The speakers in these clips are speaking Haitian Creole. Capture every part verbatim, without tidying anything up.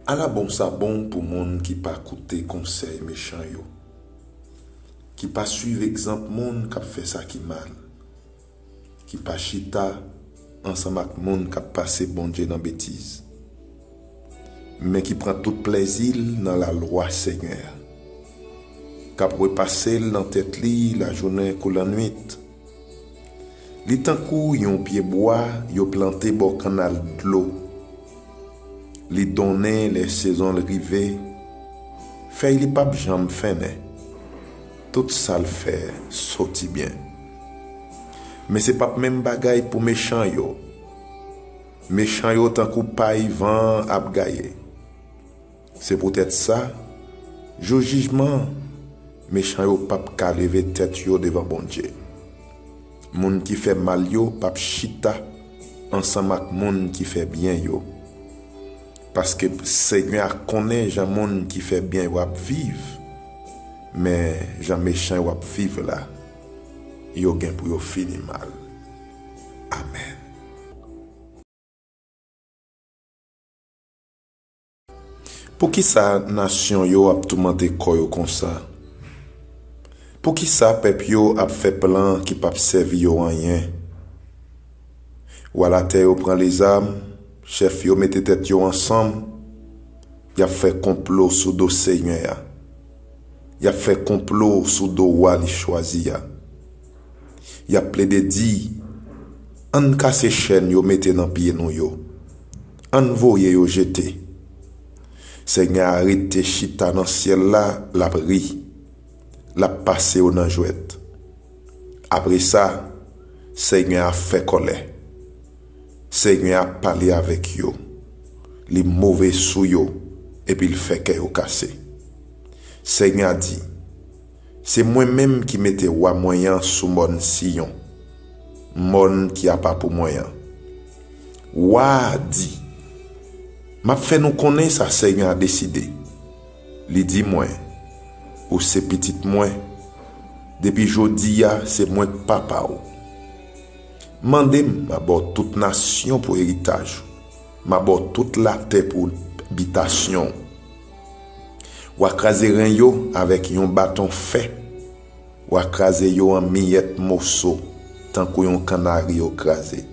Ala bon sa bon pou moun ki pa koute konsèy mechan yo, ki pa suiv egzanp moun k ap fè sa ki mal, ki pa chita ansanm ak moun k ap pase Bondye nan betiz, men ki pran tout plèzi l nan lalwa Senyè a, k ap repase l nan tèt li lajounen kou lannwit. Li tankou yon pye bwa yo plante bò kannal dlo. Li donnen lè sezon l rive. Fèy li p ap janm fennen. Tout sa l fè soti byen. Men se p ap menm bagay pou mechan yo. Mechan yo tankou pay van an ap gaye. Se poutèt sa, jou jijman an, mechan yo p ap ka leve tèt yo devan Bondye. Moun ki fè mal yo p ap chita ansanm ak moun ki fè byen yo. Paske Senyè a konnen jan moun ki fè byen yo ap viv, men jan mechan yo ap viv la, yo gen pou yo fini mal. Amèn. Poukisa nasyon yo ap toumante kò yo konsa? Poukisa pèp yo ap fè plan ki p ap sèvi yo anyen? Wa latè yo pran lezam, chèf yo mete tèt yo ansanm, y ap fè konplo sou do Senyè a. Y ap fè konplo sou do wa li chwazi a. Y ap plede di, ann kase chèn yo mete nan pye nou yo. Ann voye yo jete. Senyè a rete chita nan syèl la, l ap ri. L ap pase yo nan jwèt. Apre sa, Senyè a fè kòlè. Senyè a pale avèk yo. Li move sou yo, epi l fè kè yo kase. Senyè a di, se mwen menm ki mete wa mwen an sou mòn Siyon, mòn ki apa pou mwen an. Wa a di, m ap fè nou konnen sa Senyè a deside. Li di mwen, ou se pitit mwen. Depi jodi a, se mwen k papa w. Mande m, m a ba w tout nasyon pou eritaj ou. M a ba w tout latè pou bitasyon w. W a kraze ren yo avèk yon baton fè. W a kraze yo an miyèt moso, tankou yon kannari yo kraze.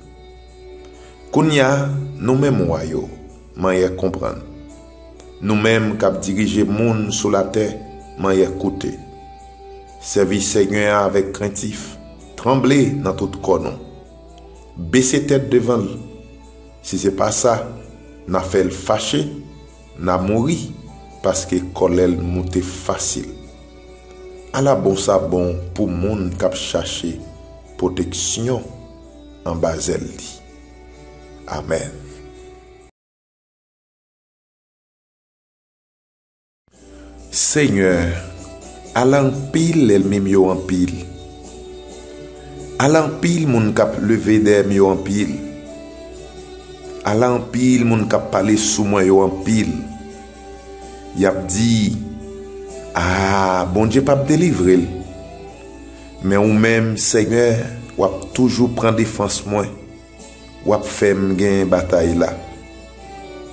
Kounye a, nou menm wa yo, manyè konprann. Nou menm k ap dirije moun sou latè, manyè koute. Sèvi Senyè a avèk krentif, tranble nan tout kò nou. Bese tèt devan l. Si se pa sa, n a fè l fache, n a mouri, paske kòlè l moute fasil. Ala bon sa bon pou moun k ap chache pwoteksyon anba zèl li. Amèn. Senyè, ala anpil lènmi m yo anpil. Ala anpil moun k ap leve dèyè m yo anpil. Ala anpil moun k ap pale sou mwen yo anpil. Y ap di, a, Bondye p ap delivre l. Men ou menm, Senyè, w ap toujou pran defans mwen. W ap fè m genyen batay la.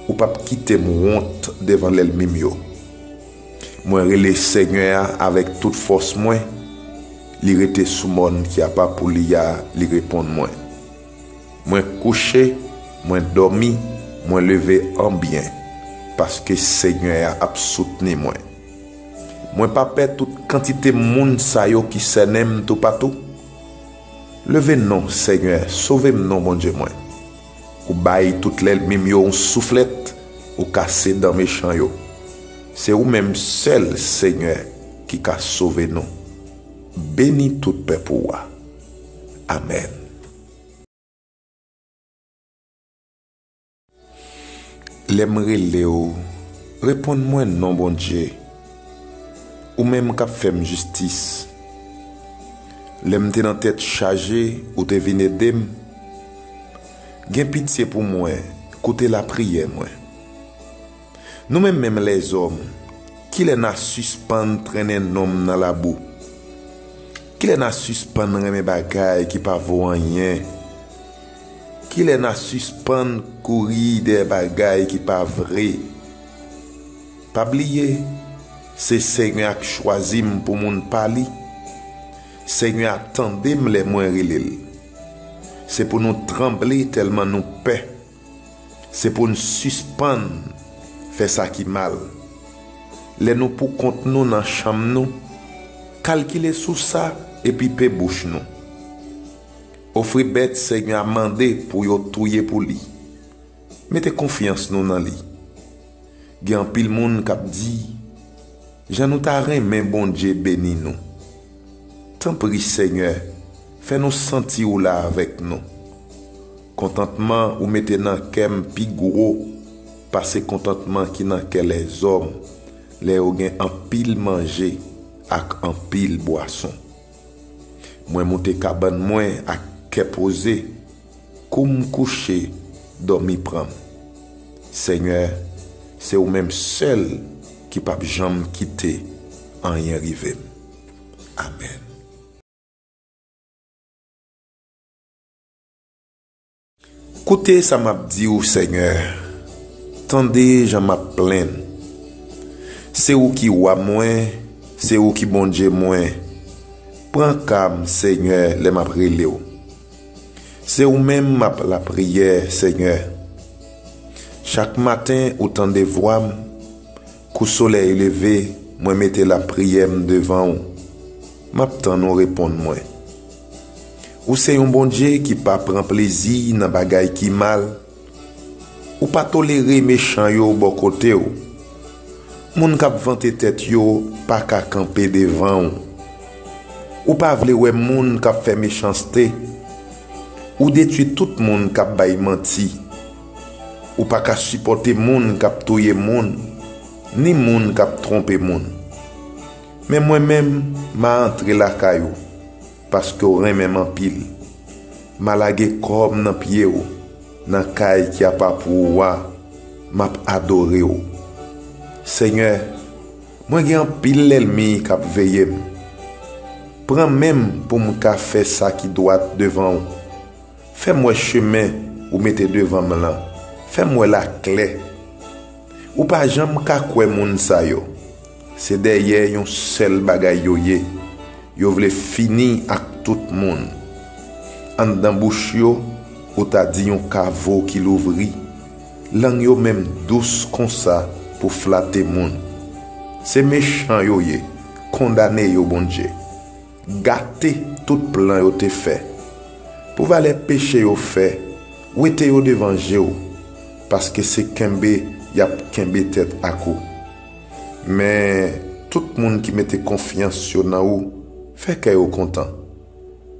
Ou p ap kite m wont devan lènmi m yo. Mwen rele Senyè a avèk tout fòs mwen. Li rete sou mòn ki apa pou li a, li reponn mwen. Mwen kouche, mwen dòmi, mwen leve an byen, paske Senyè a ap soutni mwen. Mwen pa pè tout kantite moun sa yo ki sènen m toupatou. Leve non, Senyè, sove m non, Bondye mwen. Ou bay tout lènmi m yo yon souflèt, ou kase dan mechan yo. Se ou menm sèl, Senyè, ki ka sove nou. Beni tout pèp ou a. Amèn. Lè m rele w, reponn mwen non, Bondye, ou menm k ap fè m jistis. Lè m te nan tèt chaje, ou te vin ede m. Gen pitye pou mwen, koute lapriyè mwen. Nou menm menm lèzòm, kilè n a sispann trennen non m nan labou? Kilè n a sispann renmen bagay ki pa vo anyen? Kilè n a sispann kouri dèyè bagay ki pa vre? Pa bliye, se Senyè a k chwazi m pou moun pa li. Senyè a tande m lè mwen rele l. Se pou nou tranble tèlman nou pè. Se pou n sispann fè sa ki mal. Lè nou poukont nou nan chanm nou, kalkile sou sa epi pe bouch nou. Ofri bèt Senyè a mande pou yo touye pou li. Mete konfyans nou nan li. Gen anpil moun k ap di, "Jan nou ta renmen Bondye beni nou." Tanpri, Senyè, fè nou santi ou la avèk nou. Kontantman ou mete nan kè m pi gwo pase kontantman ki nan kè lèzòm lè yo gen anpil manje ak anpil bwason. Mwen moute kabann mwen ak kè poze, kou m kouche, dòmi pran m. Senyè, se ou menm sèl ki p ap janm kite anyen rive m. Amèn. Koute sa m ap di w, Senyè. Tande jan m ap plenn. Se ou ki wa mwen, se ou ki Bondye mwen. Pran ka m, Senyè, lè m ap rele w. Se ou menm m ap lapriyè, Senyè. Chak maten, ou tande vwa m. Kou solèy leve, mwen mete lapriyè m devan w. M ap tann ou reponn mwen. Ou se yon Bondye ki pa pran plezi nan bagay ki mal. Ou pa tolere mechan yo bò kote w. Moun k ap vante tèt yo pa ka kanpe devan w. Ou pa vle wè moun k ap fè mechanste. Ou detwi tout moun k ap bay manti. Ou pa ka sipòte moun k ap touye moun, ni moun k ap twonpe moun. Men mwen menm, m a antre lakay ou, paske w renmen m anpil. M a lage kò m nan pye w, nan kay ki apa pou ou a, m ap adore w. Senyè, mwen gen anpil lènmi k ap veye m. Pran men m pou m ka fè sa ki dwat devan w. Fè m wè chemen ou mete devan m lan. Fè m wè l aklè. Ou pa janm ka kwè moun sa yo. Se dèyè yon sèl bagay yo ye. Yo vle fini ak tout moun. Anndan bouch yo, ou ta di yon kavo ki louvri. Lang yo menm dous konsa pou flate moun. Se mechan yo ye. Kondane yo, Bondye. Gate tout plan yo te fè. Pou valè peche yo fè, wete yo devan je w, paske se kenbe y ap kenbe tèt ak ou. Men, tout moun ki mete konfyans yo nan ou, fè kè yo kontan.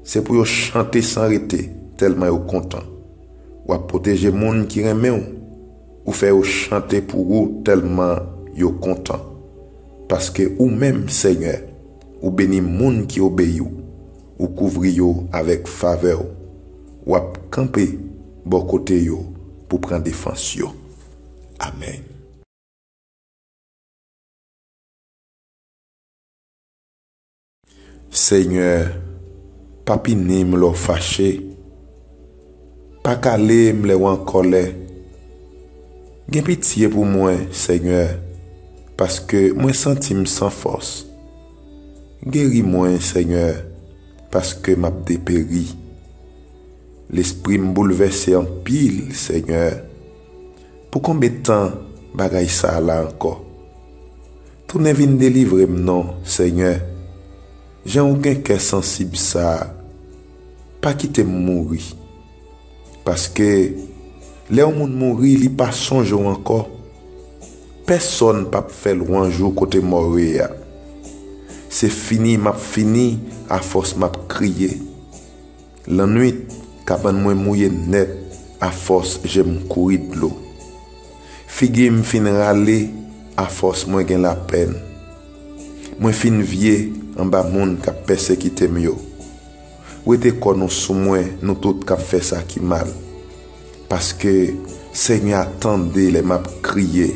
Se pou yo chante san rete, tèlman yo kontan. W ap pwoteje moun ki renmen w. Ou fè yo chante pou ou tèlman yo kontan. Paske ou menm, Senyè, ou beni moun ki obeyi w. Ou kouvri yo avèk favè w. W ap kanpe bò kote yo pou pran defans yo. Amèn. Senyè, pa pini m lè w fache. Pa kale m lè w an kòlè. Gen pitye pou mwen, Senyè, paske mwen santi m san fòs. Geri mwen, Senyè, paske m ap deperi. Lespri m boulvèse anpil, Senyè. Pou konbyen tan bagay sa a la ankò? Tounen vin delivre m non, Senyè. Jan ou gen kè sansib sa a, pa kite m mouri. Paske, lè yon moun mouri, li pa sonje w ankò. Pèsonn p ap fè lwanj ou kote mò yo ye a. Se fini m ap fini afòs m ap kriye. Lannwit, kabann mwen mouye nèt afòs je m kouri dlo. Figi m fin rale afòs mwen gen lapèn. Mwen fin vye anba moun k ap pèsekite m yo. Wete kò nou sou mwen, nou tout k ap fè sa ki mal. Paske Senyè a tande lè m ap kriye.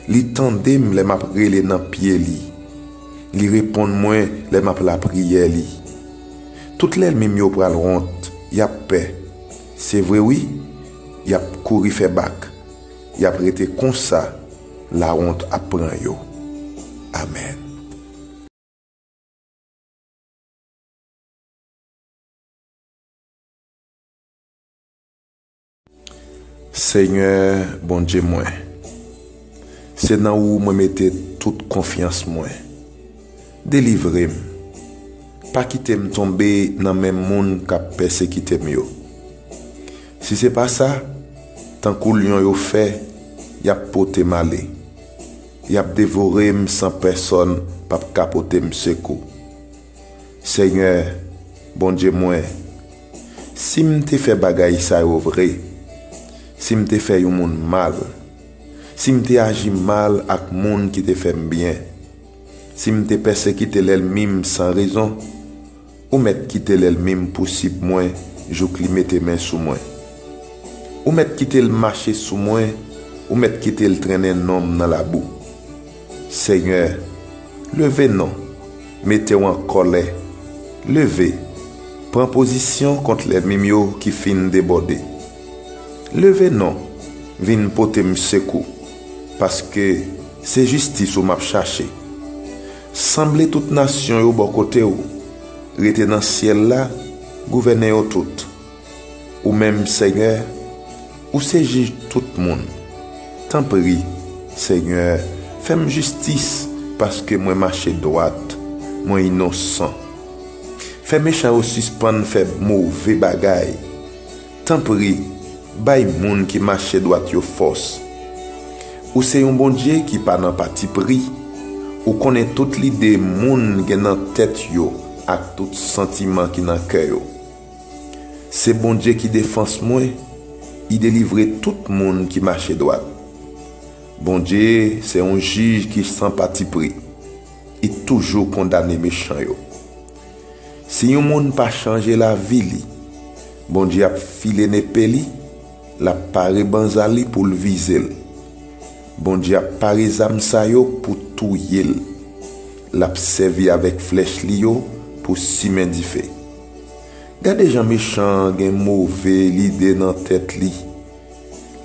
Li tande m lè m ap rele nan pye li. Li reponn mwen lè m ap lapriyè li. Tout lènmi m yo pral wont, y ap pè. Se vre wi, y ap kouri fè bak. Y ap rete konsa, lawont ap pran yo. Amèn. Senyè, Bondye mwen, se nan ou mwen mete tout konfyans mwen. Delivre m. Pa kite m tonbe nan men moun k ap pèsekite m yo. Si se pa sa, tankou lyon yo fè, y ap pote m ale. Y ap devore m san pèsonn p ap ka pote m sekou. Senyè, Bondye mwen, si m te fè bagay sa yo vre, si m te fè yon moun mal, si m te aji mal ak moun ki te fè m byen, si m te pèsekite lènmi m san rezon, ou mèt kite lènmi m pousib mwen jouk li mete men sou mwen. Ou mèt kite l mache sou mwen, ou mèt kite l trennen non m nan labou. Senyè, leve non, mete w an kòlè. Leve, pran pozisyon kont lènmi m yo ki fin debòde. Leve non, vin pote m sekou, paske se jistis ou m ap chache. Sanble tout nasyon yo bò kote w, rete nan syèl la, gouvène yo tout. Ou menm, Senyè, ou se jij tout moun. Tanpri, Senyè, fè m jistis, paske mwen mache dwat, mwen inosan. Fè mechan yo sispann fè move bagay. Tanpri, bay moun ki mache dwat yo fòs. Ou se yon Bondye ki pa nan patipri. Ou konnen tout lide moun gen nan tèt yo ak tout santiman ki nan kè yo. Se Bondye ki defans mwen, li delivre tout moun ki mache dwat. Bondye se yon jij ki san patipri, li toujou kondane mechan yo. Si yon moun pa chanje lavi li, Bondye ap file nepe li, l ap pare banza li pou l vize l. Bondye ap pare zam sa yo pou touye l. L ap sèvi avèk flèch li yo pou simen dife. Gade jan mechan an gen move lide nan tèt li.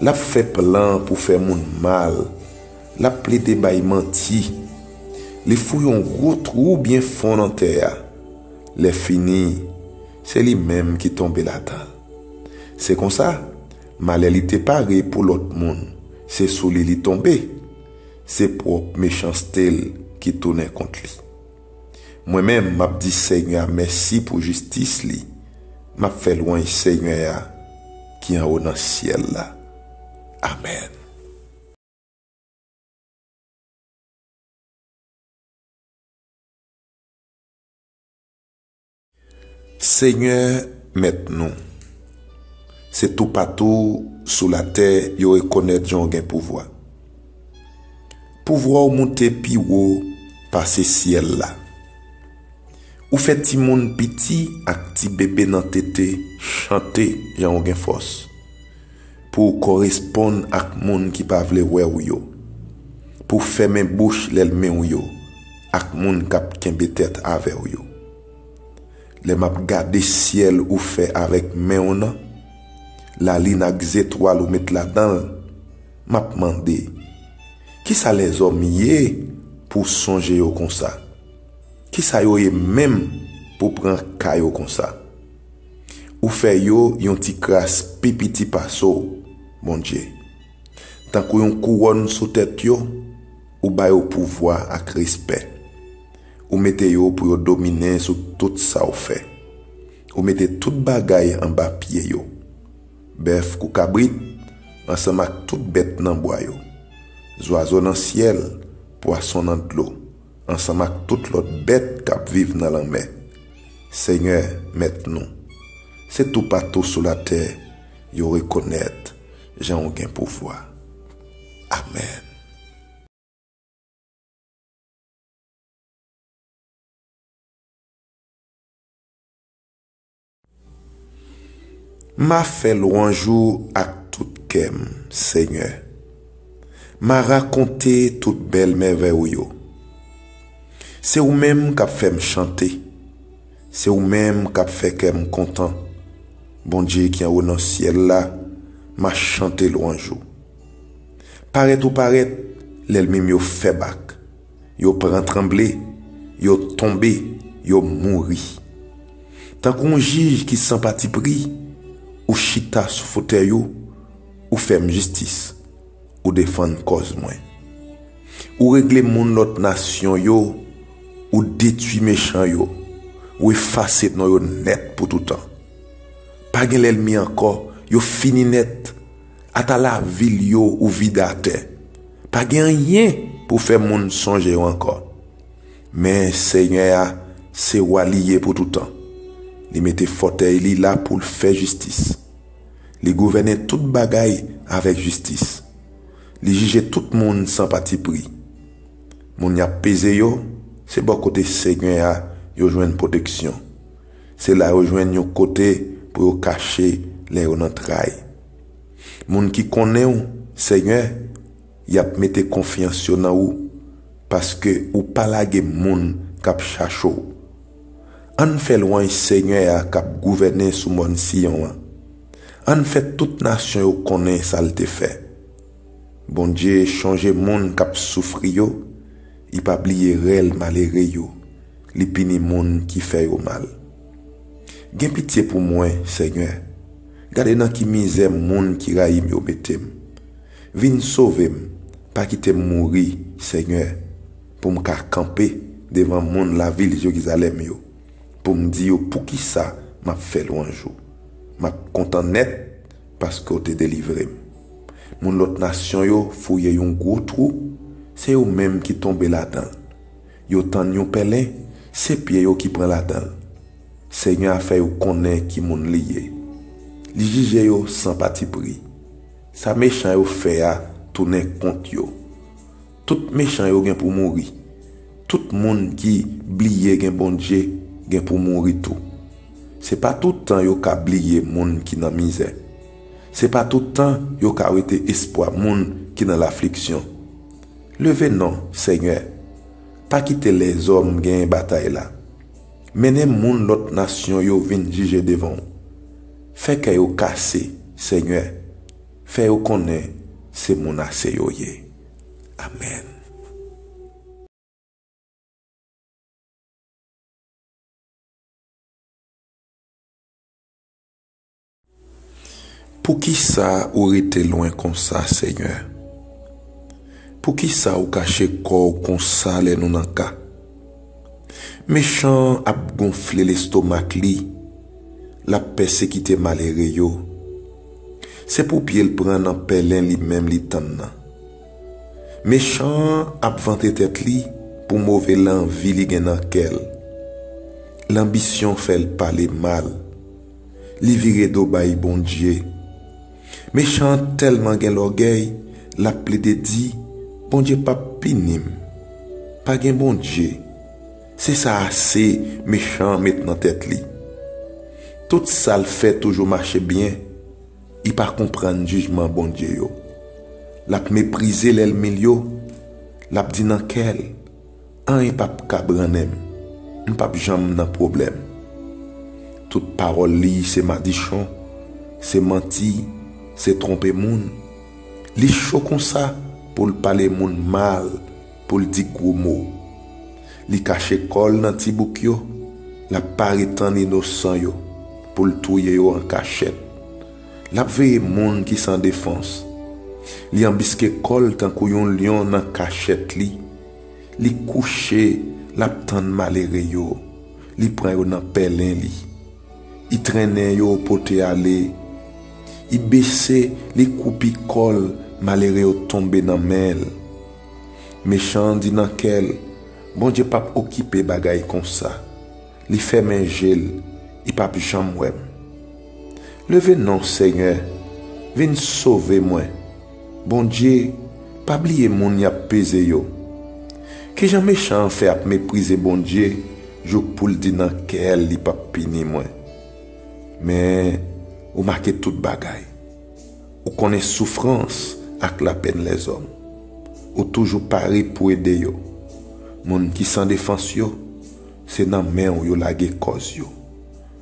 L ap fè plan pou fè moun mal. L ap plede bay manti. Li fouye yon gwo twou byen fon nan tè a. Lèfini, se li menm ki tonbe ladan l. Se konsa, malè li te pare pou lòt moun, se sou li li tonbe. Se pwòp mechanste l ki tounen kont li. Mwen menm, m ap di Senyè a mèsi pou jistis li. M ap fè lwanj Senyè a ki anwo nan syèl la. Amèn. Senyè, Mèt nou, se toupatou sou latè yo rekonèt jan w gen pouvwa. Pouvwa w moute pi wo pase syèl la. Ou fè timoun piti ak ti bebe nan tete chante jan w gen fòs, pou w koresponn ak moun ki pa vle wè w yo, pou w fèmen bouch lènmi w yo ak moun k ap kenbe tèt avè w yo. Lè m ap gade syèl ou fè avèk men w nan, lalin ak zetwal ou met ladan l, m ap mande, kisa lèzòm ye pou w sonje yo konsa? Kisa yo ye menm pou w pran ka yo konsa? Ou fè yo yon ti kras pi piti pase w, Bondye. Tankou yon kouwòn sou tèt yo, ou ba yo pouvwa ak respè. Ou mete yo pou yo domine sou tout sa w fè. Ou mete tout bagay anba pye yo. Bèf kou kabrit, ansanm ak tout bèt nan bwa yo. Zwazo nan syèl, pwason nan dlo, ansanm ak tout lòt bèt k ap viv nan lanmè. Senyè, Mèt nou, se toupatou sou latè yo rekonèt jan w gen pouvwa. Amèn. M a fè lwanj ou ak tout kè m, Senyè. M a rakonte tout bèl mèvèy ou yo. Se ou menm k ap fè m chante. Se ou menm k ap fè kè m kontan. Bondye ki anwo nan syèl la, m a chante lwanj ou. Parèt ou parèt Lènmi m yo fè bak, yo pran tranble, yo tonbe, yo mouri. Tankou yon jij ki san patipri, ou chita sou fotèy ou, ou fè m jistis, ou defann kòz mwen. Ou regle moun lòt nasyon yo, ou detwi mechan yo, ou efase non yo nèt pou toutan. Pa gen lènmi ankò, yo fini nèt. Ata lavil yo ou vide atè. Pa gen anyen pou fè moun sonje yo ankò. Men Senyè a, se wa li ye pou toutan. Li mete fòtèy li la pou l fè jistis. Li gouvène tout bagay avèk jistis. Li jije tout moun san patipri. Moun y ap peze yo, se bò kote Senyè a yo jwenn pwoteksyon. Se la yo jwenn yon kote pou yo kache lè yo nan tray. Moun ki konnen w, Senyè, y ap mete konfyans yo nan ou, paske ou pa lage moun k ap chache w. Ann fè lwanj Senyè a k ap gouvène sou mòn Siyon an. Ann fè tout nasyon yo konnen sa l te fè. Bondye chonje moun k ap soufri yo, li pa bliye rèl malere yo, li pini moun ki fè yo mal. Gen pitye pou mwen, Senyè. Gade nan ki mizè moun ki rayi m yo mete m. Vin sove m, pa kite m mouri, Senyè, pou m ka kanpe devan moun lavil Jerizalèm yo, pou m di yo poukisa m ap fè lwanj ou. M ap kontan nèt paske w te delivre m. Moun lòt nasyon yo fouye yon gwo twou, se yo menm ki tonbe ladan l. Yo tann yon pèlen, se pye yo ki pran ladan l. Senyè a fè yo konnen ki moun li ye. Li jije yo san patipri. Sa mechan yo fè a tounen kont yo. Tout mechan yo gen pou mouri. Tout moun ki bliye gen Bondye gen pou mouri tou. Se pa toutan yo ka bliye moun ki nan mizè. Se pa toutan yo ka wete espwa moun ki nan lafliksyon. Leve non, Senyè. Pa kite lèzòm genyen batay la. Mennen moun lòt nasyon yo vin jije devan w. Fè kè yo kase, Senyè. Fè yo konnen se moun ase yo ye. Amèn. Poukisa ou rete lwen konsa, Senyè? Poukisa ou kache kò w konsa lè nou nan ka? Mechan an ap gonfle lestomak li, l ap pèsekite malere yo. Se pou pye l pran nan pèlen li menm li tann nan. Mechan an ap vante tèt li pou move lanvi li gen nan kè l. Lanbisyon fè l pale mal. Li vire do bay Bondye. Mechan an tèlman gen lògèy, l ap plede di, Bondye p ap pini m. Pa gen Bondye. Se sa ase mechan an met nan tèt li. Tout sa l fè toujou mache byen. Li pa konprann jijman Bondye yo. L ap meprize lènmi l yo. L ap di nan kè l, anyen p ap ka brannen m. M p ap janm nan pwoblèm. Tout pawòl li se madichon, se manti, se twonpe moun. Li cho konsa pou l pale moun mal, pou l di gwo mo. Li kache kò l nan ti bouk yo, l ap pare tann inosan yo, pou l touye yo an kachèt. L ap veye moun ki san defans. Li anbiske kò l tankou yon lyon nan kachèt li. Li kouche, l ap tann malere yo. Li pran yo nan pèlen li. Li trennen yo pote ale. Li bese, li koupi kò l, malere yo tonbe nan men l. Mechan an di nan kè l, Bondye p ap okipe bagay konsa. Li fèmen je l, li p ap janm wè m. Leve non, Senyè, vin sove mwen. Bondye, pa bliye moun y ap peze yo. Kijan mechan an fè ap meprize Bondye jouk pou l di nan kè l li p ap pini mwen? Men, ou make tout bagay. Ou konnen soufrans ak lapenn lèzòm. Ou toujou pare pou ede yo. Moun ki san defans yo, se nan men w yo lage kòz yo.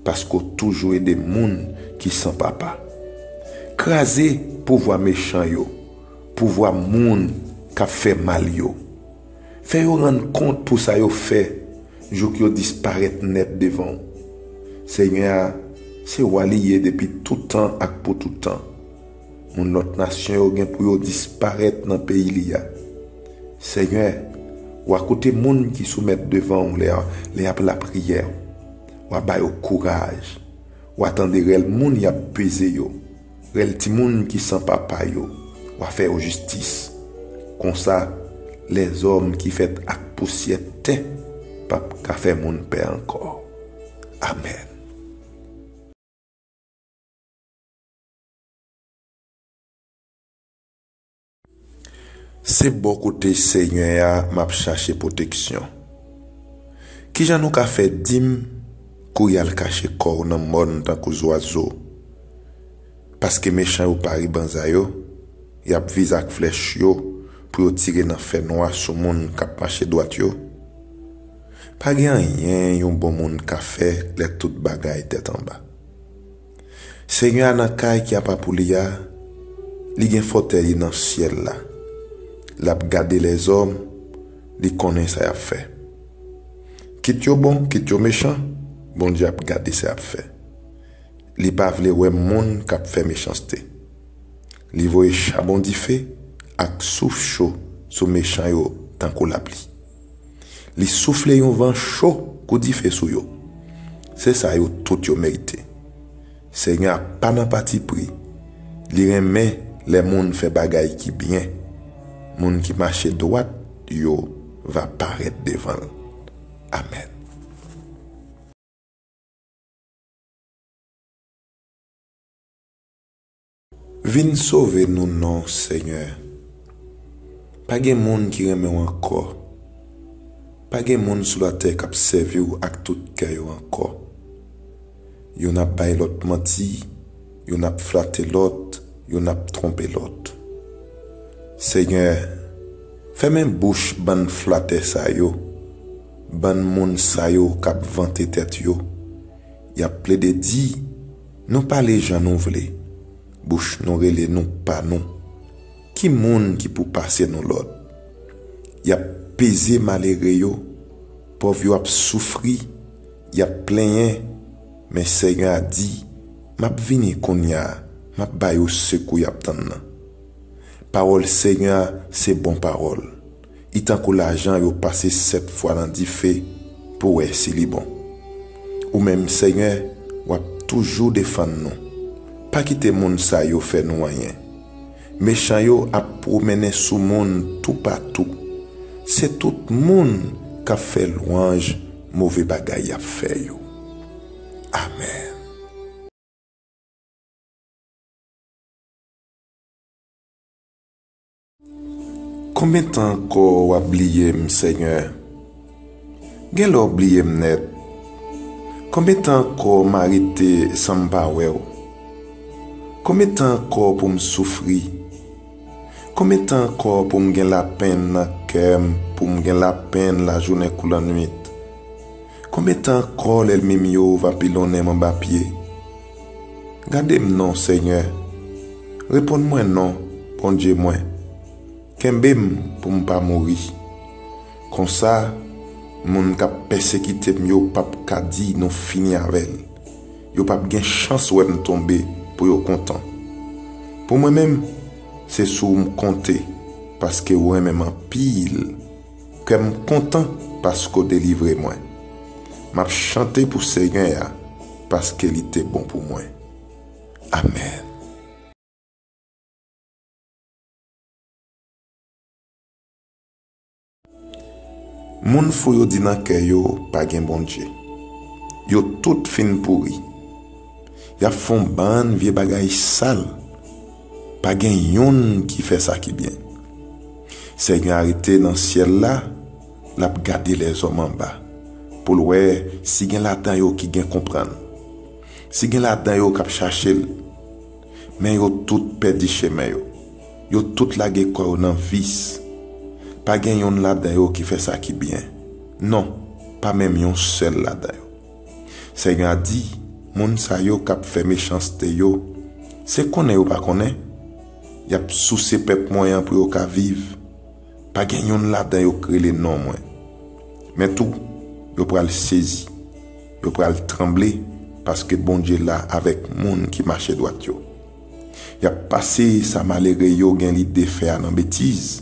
Paske w toujou ede moun ki san papa. Kraze pouvwa mechan yo, pouvwa moun k ap fè mal yo. Fè yo rann kont pou sa yo fè, jouk yo disparèt nèt devan w. Senyè a, se wa li ye depi tout tan ak pou tout tan. Moun lòt nasyon yo gen pou yo disparèt nan peyi li a. Senyè, w a koute moun ki soumèt devan w lè, lè y ap lapriyè. W a ba yo kouraj. W a tande rèl moun y ap peze yo, rèl timoun ki san papa yo. W a fè yo jistis. Konsa, lèzòm ki fèt ak pousyè tè p ap ka fè moun pè ankò. Amèn. Se bò kote Senyè a m ap chache pwoteksyon. Kijan nou ka fè di m, kouri al kache kò w nan mòn tankou zwazo? Paske mechan yo pare banza yo, y ap vize ak flèch yo pou yo tire nan fènwa sou moun k ap mache dwat yo. Pa gen anyen yon bon moun ka fè lè tout bagay tèt anba. Senyè a nan kay ki apa pou li a, li gen fòtèy li nan syèl la. L ap gade lèzòm, li konnen sa y ap fè. Kit yo bon, kit yo mechan, Bondye ap gade sa y ap fè. Li pa vle wè moun k ap fè mechanste. Li voye chabon dife ak souf cho sou mechan yo tankou lapli. Li soufle yon van cho kou dife sou yo. Se sa yo tout yo merite. Senyè a pa nan patipri. Li renmen lè moun fè bagay ki byen. Moun ki mache dwat yo va parèt devan l. Amèn. Vin sove nou non, Senyè. Pa gen moun ki renmen w ankò. Pa gen moun sou latè k ap sèvi w ak tout kè yo ankò. Youn ap bay lòt manti, youn ap flate lòt, youn ap twonpe lòt. Senyè, fèmen bouch bann flatè sa yo, bann moun sa yo k ap vante tèt yo. Y ap plede di, nou pale jan nou vle, bouch nou rele nou pa nou. Ki moun ki pou pase nou lòd? Y ap peze malere yo, pòv yo ap soufri, y ap plenyen, men Senyè a di, m ap vini kounye a, m ap ba yo sekou y ap tann nan. Pawòl Senyè a se bon pawòl. Li tankou lajan yo pase sèt fwa nan dife pou wè si li bon. Ou menm, Senyè, w ap toujou defann nou. Pa kite moun sa yo fè nou anyen. Mechan yo ap pwomennen sou moun toupatou. Se tout moun k ap fè lwanj move bagay y ap fè yo. Amèn. Konbyen tan ankò w ap bliye m, Senyè? Gen lè w bliye m nèt. Konbyen tan ankò m a rete san m pa wè w? Konbyen tan ankò pou m soufri? Konbyen tan ankò pou m gen lapenn nan kè m, pou m gen lapenn lajounen kou lannwit? Konbyen tan ankò lènmi m yo va pilonnen m anba pye? Gade m non, Senyè. Reponn mwen non, Bondye mwen. Kenbe m pou m pa mouri. Konsa, moun k ap pèsekite m yo p ap ka di nou fini avè l. Yo p ap gen chans wè m tonbe pou yo kontan. Pou mwen menm, se sou ou m konte, paske ou renmen m anpil. Kè m kontan paske w delivre mwen. M ap chante pou Senyè a, paske li te bon pou mwen. Amèn. Moun fou yo di nan kè yo, pa gen Bondye. Yo tout fin pouri. Y ap fè yon bann vye bagay sal. Pa gen youn ki fè sa ki byen. Senyè a rete nan syèl la, l ap gade lèzòm anba, pou l wè si gen ladan yo ki gen konprann, si gen ladan yo k ap chache l. Men yo tout pèdi chemen yo. Yo tout lage kò yo nan vis. Pa gen youn ladan yo ki fè sa ki byen. Non, pa menm yon sèl ladan yo. Senyè a di, moun sa yo k ap fè mechanste yo, se konnen yo pa konnen. Y ap souse pèp mwen an pou yo ka viv. Pa gen youn ladan yo k rele non mwen. Men tou, yo pral sezi, yo pral tranble, paske Bondye la avèk moun ki mache dwat yo. Y ap pase sa malere yo gen lide fè a nan betiz,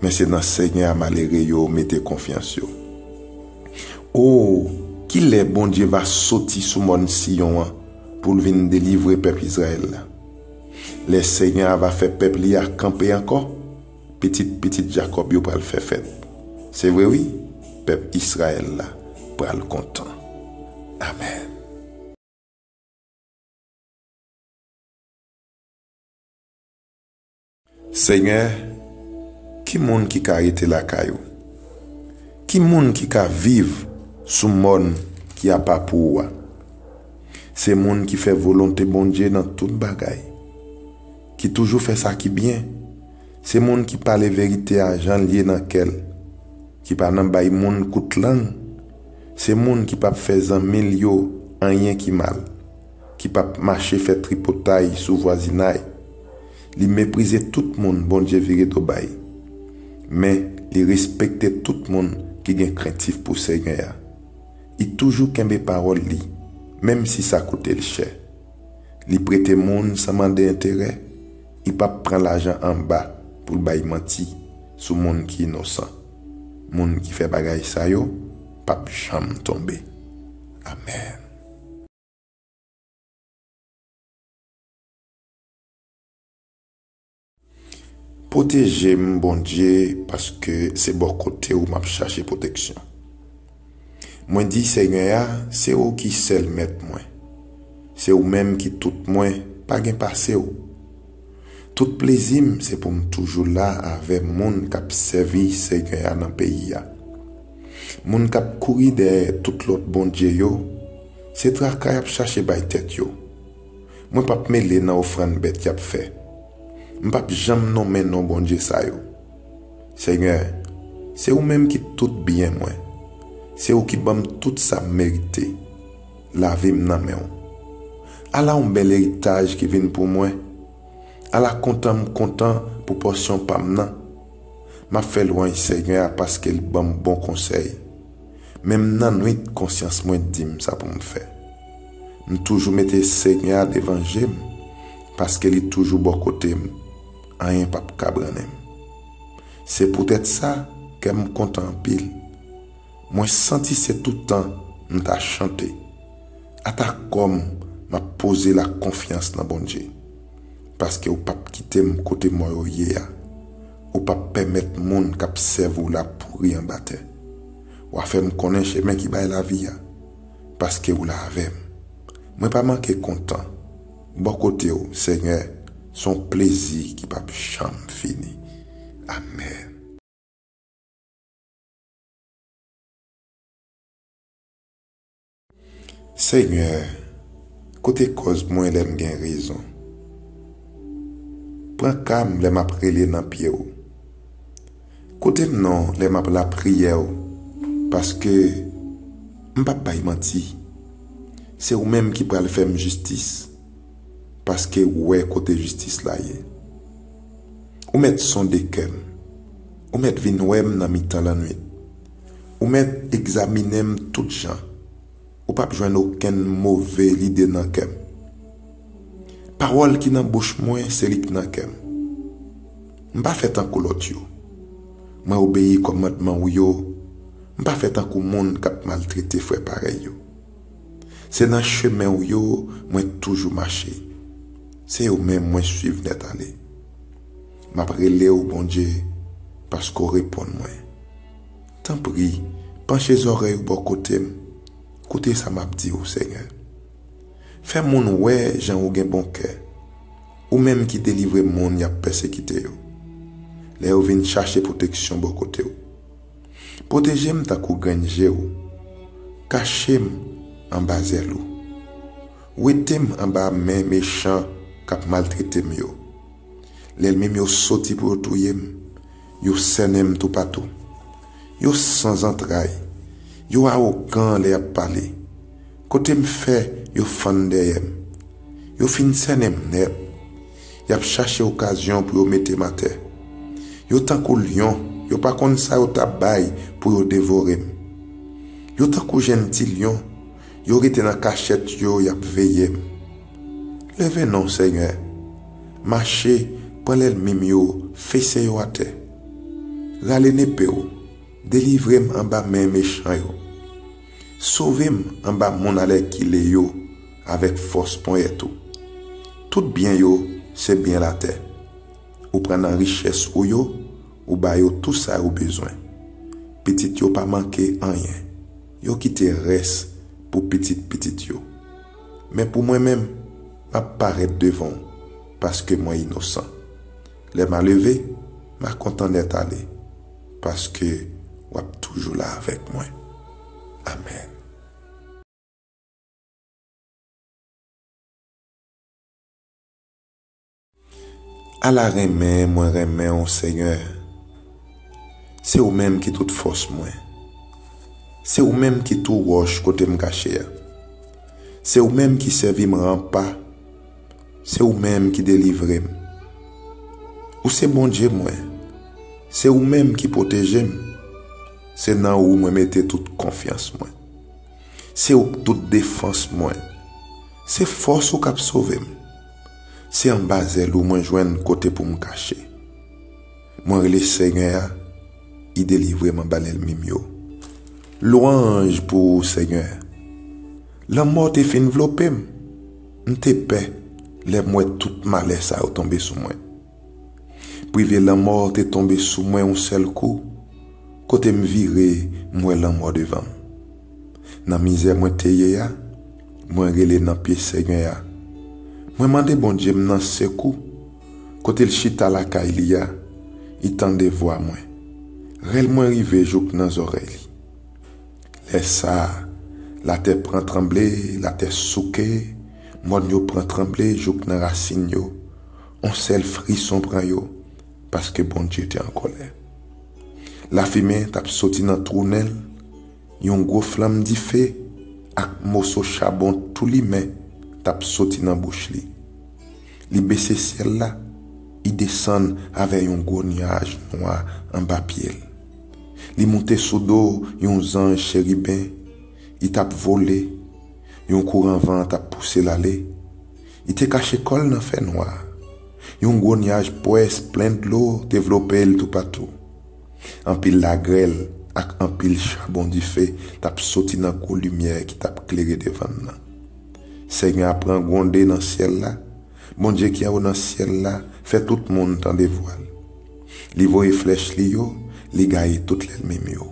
men se nan Senyè a malere yo mete konfyans yo. O, kilè Bondye va soti sou mòn Siyon an pou l vin delivre pèp Izrayèl la? Lè Senyè a va fè pèp li a kanpe ankò, pitit pitit Jakòb yo pral fè fèt. Se vre wi, pèp Izrayèl la pral kontan. Amèn. Senyè, ki moun ki ka rete lakay ou? Ki moun ki ka viv sou mòn ki apa pou ou a? Se moun ki fè volonte Bondye nan tout bagay, ki toujou fè sa ki byen. Se moun ki pale verite a jan l ye nan kè l, ki pa nan bay moun kout lang. Se moun ki p ap fè zanmi l yo anyen ki mal, ki p ap mache fè tripotay sou vwazinay. Li meprize tout moun Bondye vire do bay, men li respekte tout moun ki gen krentif pou Senyè a. Li toujou kenbe pawòl li, menm si sa koute l chè. Li prete moun san mande enterè, li p ap pran lajan anba pou l bay manti sou moun ki inosan. Moun ki fè bagay sa yo p ap janm tonbe. Amèn. Pwoteje m, Bondye, paske se bò kote w m ap chache pwoteksyon. Mwen di Senyè a, se ou ki sèl mèt mwen. Se ou menm ki tout mwen, pa gen pase w. Tout plezi m se pou m toujou la avè moun k ap sèvi Senyè a nan peyi a. Moun k ap kouri dèyè tout lòt bondye yo, se traka y ap chache bay tèt yo. Mwen p ap mele nan ofrann bèt y ap fè. M p ap janm nonmen non bondye sa yo. Senyè, se ou menm ki tout byen mwen. Se ou ki ban m tout sa m merite. Lavi m nan men w. Ala yon bèl eritaj ki vin pou mwen. Ala kontan m kontan pou pòsyon pa m nan. M ap fè lwanj Senyè a paske l ban m bon konsèy. Menm nan nwit, konsyans mwen di m sa pou m fè. M toujou mete Senyè a devan je m, paske li toujou bò kote m, anyen p ap ka brannen m. Se poutèt sa, kè m kontan anpil. Mwen santi se toutan m ta chante. Ata kò m, m ap poze l ak konfyans nan Bondye. Paske ou p ap kite m kote mò yo ye a. Ou p ap pèmèt moun k ap sèvi w la pouri anba tè. W a fè m konnen chemen ki bay lavi a, paske w la avè m. Mwen pa manke kontan. Bò kote w, Senyè, se yon plezi ki p ap janm fini. Amèn. Senyè, koute kòz mwen lè m gen rezon. Pran ka m lè m ap rele nan pye w. Koute m non lè m ap lapriyè w, paske m p ap bay manti. Se ou menm ki pral fè m jistis, paske w wè kote jistis la ye. Ou mèt sonde kè m. Ou mèt vin wè m nan mitan lannwit. Ou mèt egzaminen m tout jan. Ou p ap jwenn okenn move lide nan kè m. Pawòl ki nan bouch mwen, se li k nan kè m. M pa fè tankou lòt yo. Mwen obeyi kòmandman w yo. M pa fè tankou moun k ap maltrete frè parèy yo. Se nan chemen w yo mwen toujou mache. Se yo menm mwen suiv nèt ale. M ap rele w, Bondye, paske w reponn mwen. Tanpri, panche zòrèy ou bò kote m. Koute sa m ap di w, Senyè. Fè moun wè jan ou gen bon kè, ou menm ki delivre moun y ap pèsekite yo, lè yo vin chache pwoteksyon bò kote w. Pwoteje m tankou grenn je w. Kache m anba zèl ou. Wete m anba men mechan k ap maltrete m yo. Lènmi m yo soti pou yo touye m. Yo sènen m toupatou. Yo san zantray. Yo awogan lè y ap pale. Kote m fè, yo fann dèyè m. Yo fin sènen m nèt. Y ap chache okazyon pou yo mete m atè. Yo tankou lyon Yo pa konn sa yo t ap bay pou yo devore m. Yo tankou jenn ti lyon, yo rete nan kachèt yo, y ap veye m. Leve non, Senyè. Mache, pran lènmi m yo, fese yo atè. Rale nepe w, delivre m anba men mechan yo. Sove m anba moun alèkile yo avèk fòs ponyèt ou. Tout byen yo se byen latè. Ou pran nan richès ou yo, ou ba yo tou sa yo bezwen. Pitit yo pa manke anyen. Yo kite rès pou pitit pitit yo. Men pou mwen menm, m ap parèt devan w, paske mwen inosan. Lè m a leve, m a kontan nèt ale, paske w ap toujou la avèk mwen. Amèn. Ala renmen mwen renmen w, Senyè. Se ou menm ki tout fòs mwen. Se ou menm ki tou wòch kote m kache a. Se ou menm ki sèvi m ranpa. Se ou menm ki delivre m. Ou se Bondye mwen. Se ou menm ki pwoteje m. Se nan ou mwen mete tout konfyans mwen. Se ou k tout defans mwen. Se fòs ou k ap sove m. Se anba zèl ou mwen jwenn kote pou m kache. Mwen rele Senyè a, li delivre m anba lènmi m yo. Lwanj pou ou, Senyè. Lanmò te fin vlope m. M te pè lè m wè tout malè sa yo tonbe sou mwen. Prive lanmò te tonbe sou mwen yon sèl kou. Kote m vire, m wè lanmò devan m. Nan mizè mwen te ye a, mwen rele nan pye Senyè a. Mwen mande Bondye m nan sekou. Kote l chita lakay li a, li tande vwa mwen. Rèl mwen rive jouk nan zòrèy li. Lè sa a, latè pran tranble, latè souke, mòn yo pran tranble jouk nan rasin yo. On sèl frison pran yo, paske Bondye te an kòlè. Lafimen t ap soti nan twou nen l, yon gwo flanm dife ak moso chabon tou limen t ap soti nan bouch li. Li bese syèl la, li desann avè yon gwo nyaj nwa anba pye l. Li moute sou do yon zanj cheriben, li t ap vole, yon kouran van t ap pouse l ale. Li te kache kò l nan fènwa. Yon gwo nyaj pwès plen dlo te vlope l toupatou. Anpil lagrèl ak anpil chabon dife t ap soti nan gwo limyè ki t ap klere devan l nan. Senyè a pran gwonde nan syèl la. Bondye ki anwo nan syèl la fè tout moun tande vwa l. Li voye flèch li yo, li gaye tout lènmi m yo.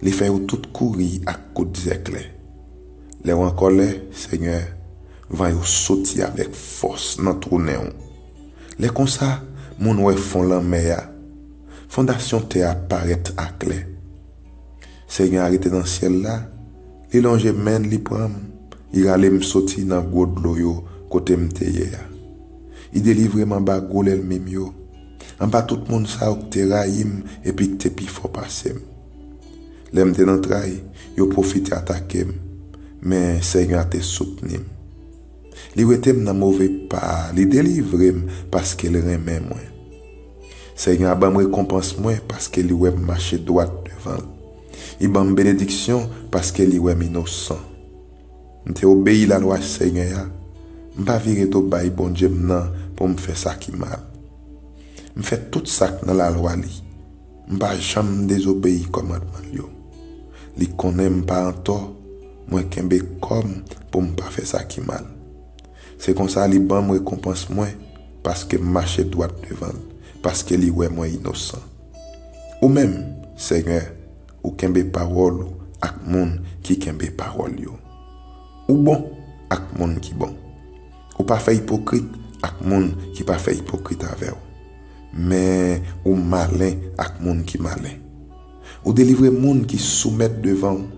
Li fè yo tout kouri ak kout zèklè. Lè w an kòlè, Senyè, van yo soti avèk fòs nan twou nen w. Lè konsa, moun wè fon lanmè a. Fondasyon tè a parèt aklè. Senyè a rete nan syèl la, li lonje men l, li pran m, li rale m soti nan gwo dlo yo kote m te ye a. Li delivre m anba gwo lènmi m yo, anba tout moun sa yo k te rayi m epi k te pi fò pase m. Lè m te nan tray, yo pwofite atake m, men Senyè a te soutni m. Li wete m nan move pa a, li delivre m paske l renmen mwen. Senyè a ban m rekonpans mwen paske li wè m mache dwat devan l. Li ban m benediksyon paske li wè m inosan. M te obeyi lalwa Senyè a, m pa vire do bay Bondye m nan pou m fè sa ki mal. M fè tout sa k nan lalwa li. M pa janm dezobeyi kòmandman l yo. Li konnen m pa antò, mwen kenbe kò m pou m pa fè sa ki mal. Se konsa li ban m rekonpans mwen, paske m mache dwat devan l, paske li wè mwen inosan. Ou menm, Senyè, ou kenbe pawòl ou ak moun ki kenbe pawòl yo. Ou bon ak moun ki bon. Ou pa fè ipokrit ak moun ki pa fè ipokrit avè w. Men ou malen ak moun ki malen. Ou delivre moun ki soumèt devan w,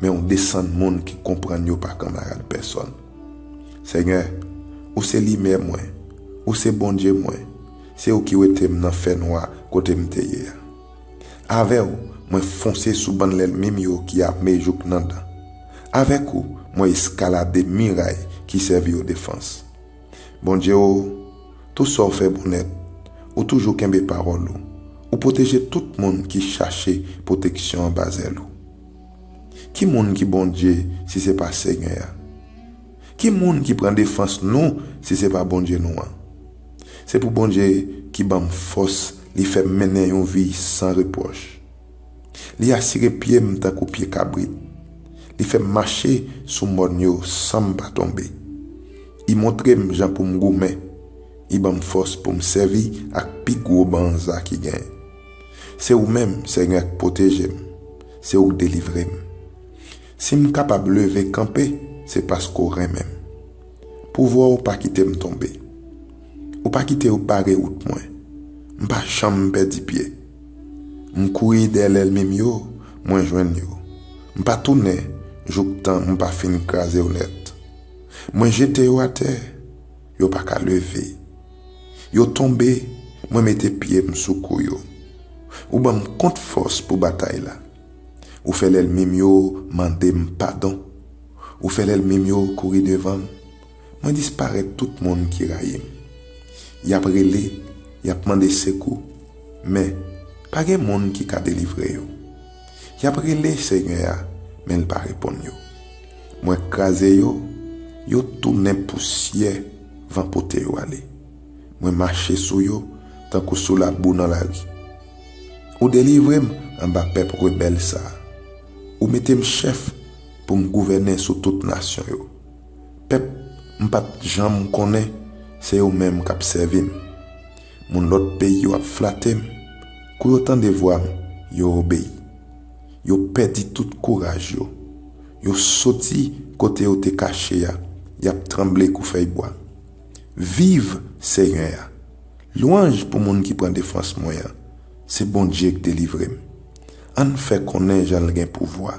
men ou desann moun ki konprann yo pa kanmarad pèsòn. Senyè, ou se limyè mwen, ou se Bondye mwen, se ou ki wete m nan fènwa kote m te ye a. Avè w, mwen fonse sou bann lènmi m yo ki ame jouk nan dan. Avèk ou, mwen eskalade miray ki sèvi yo defans. Bondye o, tou sa w fè bon nèt, ou toujou kenbe pawòl ou, Ou pwoteje tout moun ki chache pwoteksyon anba zèl ou. Ki moun ki Bondye si se pa Senyè a? Ki moun ki pran defans nou si se pa Bondye nou an? Se pou Bondye ki ban m fòs, li fè m mennen yon vi san repwòch. Li asire pye m tankou pye kabrit. Li fè m mache sou mòn yo san m pa tonbe. Li montre m jan pou m goumen. Li ban m fòs pou m sèvi ak pi gwo banza ki genyen. Se ou menm, Senyè, k pwoteje m. Se ou k delivre m. Si m kapab leve kanpe, se paske w renmen m. Pouvwa w pa kite m tonbe. Ou pa kite yo bare wout mwen. M pa janm pèdi pye. M kouri dèyè lènmi m yo, mwen jwenn yo. M pa tounen jouktan m pa fin kraze yo nèt. Mwen jete yo atè, yo pa ka leve. Yo tonbe, mwen mete pye m sou kou yo. Ou ban m kont fòs pou batay la. Ou fè lènmi m yo mande m padon. Ou fè lènmi m yo kouri devan m. Mwen disparèt tout moun ki rayi m. Y ap rele, y ap mande sekou, men pa gen moun ki ka delivre yo. Y ap rele Senyè a, men l pa reponn yo. Mwen kraze yo, yo tounen pousyè, van pote yo ale. Mwen mache sou yo tankou sou labou nan lari. Ou delivre m anba pèp rebèl sa a. Ou mete m chèf pou m gouvène sou tout nasyon yo. Pèp m pa t janm konnen, se yo menm k ap sèvi m. Moun lòt peyi yo ap flate m. Kou yo tande vwa m, yo obeyi. Yo pèdi tout kouraj yo. Yo soti kote yo te kache a, y ap tranble kou fèy bwa. Viv Senyè a! Lwanj pou moun ki pran defans mwen an. Se Bondye k delivre m. Ann fè konnen jan l gen pouvwa.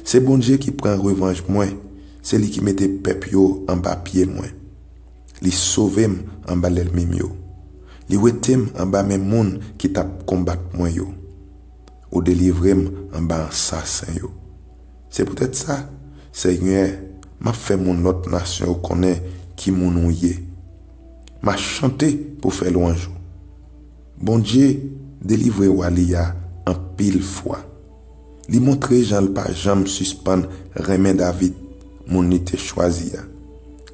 Se Bondye ki pran revanj mwen, se li ki mete pèp yo anba pye mwen. Li sove m anba lènmi m yo. Li wete m anba men moun ki t ap konbat mwen yo. Ou delivre m anba ansasen yo. Se poutèt sa, Senyè, m ap fè moun lòt nasyon yo konnen ki moun ou ye. M a chante pou fè lwanj ou. Bondye delivre wa li a anpil fwa. Li montre jan l pa janm sispann renmen David, moun li te chwazi a,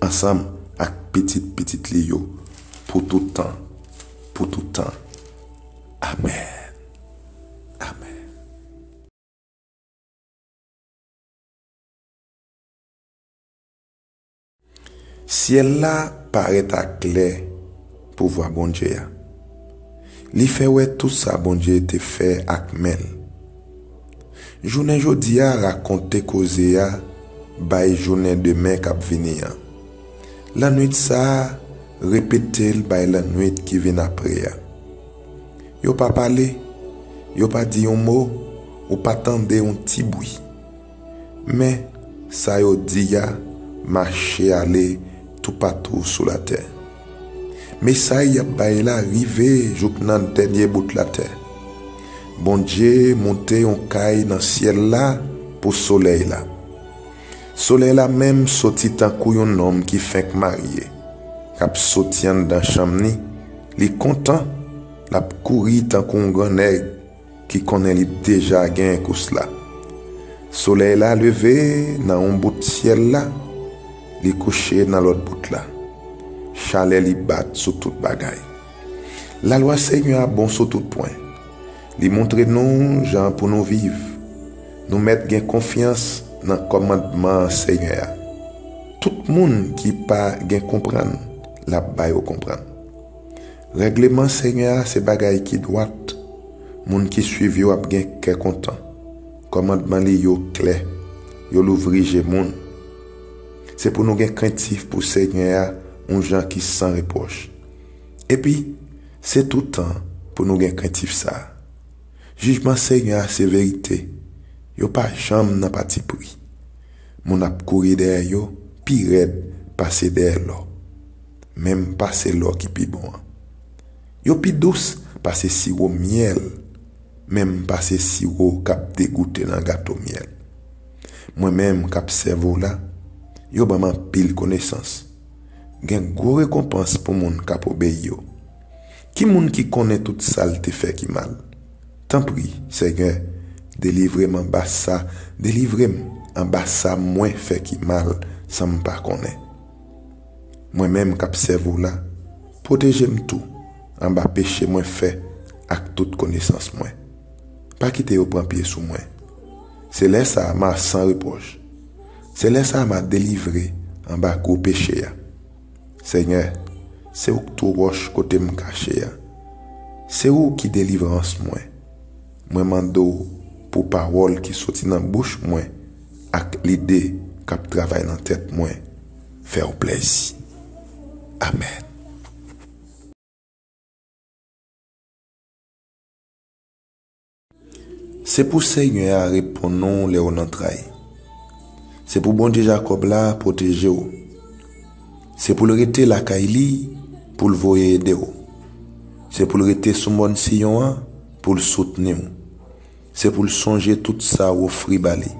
ansanm ak pitit pitit li yo, pou tout tan, pou tout tan. Amèn. Amèn. Syèl la parèt aklè pouvwa Bondye a. Li fè wè tout sa Bondye te fè ak men l. Jounen jodi a rakonte koze a bay jounen demen k ap vini an. Lannwit sa a repete l bay lannwit ki vin apre a. Yo pa pale, yo pa di yon mo, ou pa tande yon ti bwi. Men, sa yo di a mache ale toupatou sou latè. Mesay y ap bay la rive jouk nan dènye bout latè. Bondye moute yon kay nan syèl la pou solèy la. Solèy la menm soti tankou yon nonm ki fenk marye, k ap soti anndan chanm ni. Li kontan, l ap kouri tankou yon gran nèg ki konnen li deja gen kous la. Solèy la leve nan yon bout syèl la, li kouche nan lòt bout la. Chalè li bat sou tout bagay. Lalwa Senyè a bon sou tout pwen. Li montre nou jan pou nou viv. Nou mèt gen konfyans nan kòmandman Senyè a. Tout moun ki pa gen konprann, l ap ba yo konprann. Règleman Senyè a se bagay ki dwat. Moun ki suiv yo ap gen kè kontan. Kòmandman li yo klè, yo louvri je moun. Se pou nou gen krentif pou Senyè a, yon jan ki san repwòch. Epi, se toutan pou nou gen krentif sa a. Jijman Senyè a se verite, yo pa janm nan patipri. Moun ap kouri dèyè yo pi rèd pase dèyè lò, menm pase lò ki pi bon an. Yo pi dous pase siwo myèl, menm pase siwo k ap degoute nan gato myèl. Mwen menm k ap sèvi w la, yo ban m anpil konesans. Gen gwo rekonpans pou moun k ap obeyi yo. Ki moun ki konnen tout sa l te fè ki mal? Tanpri, Senyè, delivre m anba sa, delivre m anba sa mwen fè ki mal san m pa konnen. Mwen menm k ap sèvi w la, pwoteje m tou anba peche mwen fè ak tout konesans mwen. Pa kite yo pran pye sou mwen. Se lè sa a m a san repwòch. Se lè sa a m a delivre anba gwo peche a. Senyè, se ou k tou wòch kote m kache a. Se ou ki delivrans mwen. Mwen mande w pou pawòl ki soti nan bouch mwen ak lide k ap travay nan tèt mwen fè w plèzi. Amèn. Se pou Senyè a reponn ou lè w nan tray. Se pou Bondye Jakòb la pwoteje w. Se pou l rete lakay li pou l voye ede w. Se pou l rete sou mòn Siyon an pou l soutni w. Se pou l sonje tout sa w ofri ba li,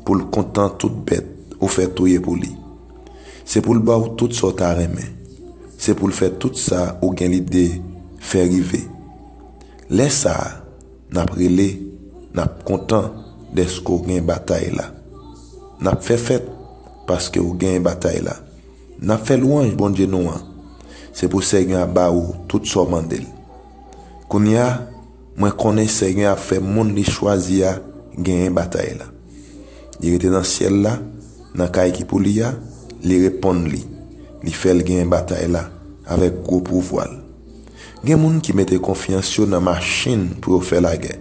pou l kontan tout bèt ou fè touye pou li. Se pou l ba w tout sa w ta renmen. Se pou l fè tout sa ou gen lide fè rive. Lè sa a, n ap rele, n ap kontan dèske w gen batay la. N ap fè fèt paske w gen batay la. N ap fè lwanj Bondye nou an. Se pou Senyè a ba ou tout sa w mande l. Kounye a, mwen konnen Senyè a ap fè moun li chwazi a genyen batay la. Li rete nan syèl la, nan kay ki pou li a, li reponn li. Li fè l genyen batay la avèk gwo pouvwa l. Gen moun ki mete konfyans yo nan machin pou yo fè lagè.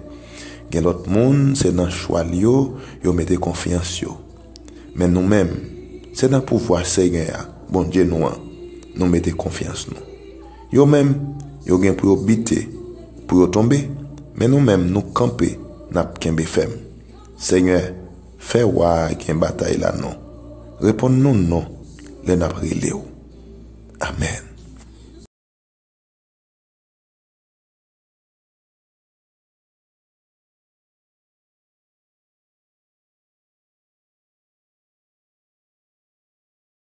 Gen lòt moun, se nan chwal yo yo mete konfyans yo. Men nou menm, se nan pouvwa Senyè a, Bondye nou an, nou mete konfyans nou. Yo menm, yo gen pou yo bite, pou yo tonbe, men nou menm nou kanpe, n ap kenbe fèm. Senyè, fè wa a gen batay la non. Reponn nou non lè n ap rele w. Amèn.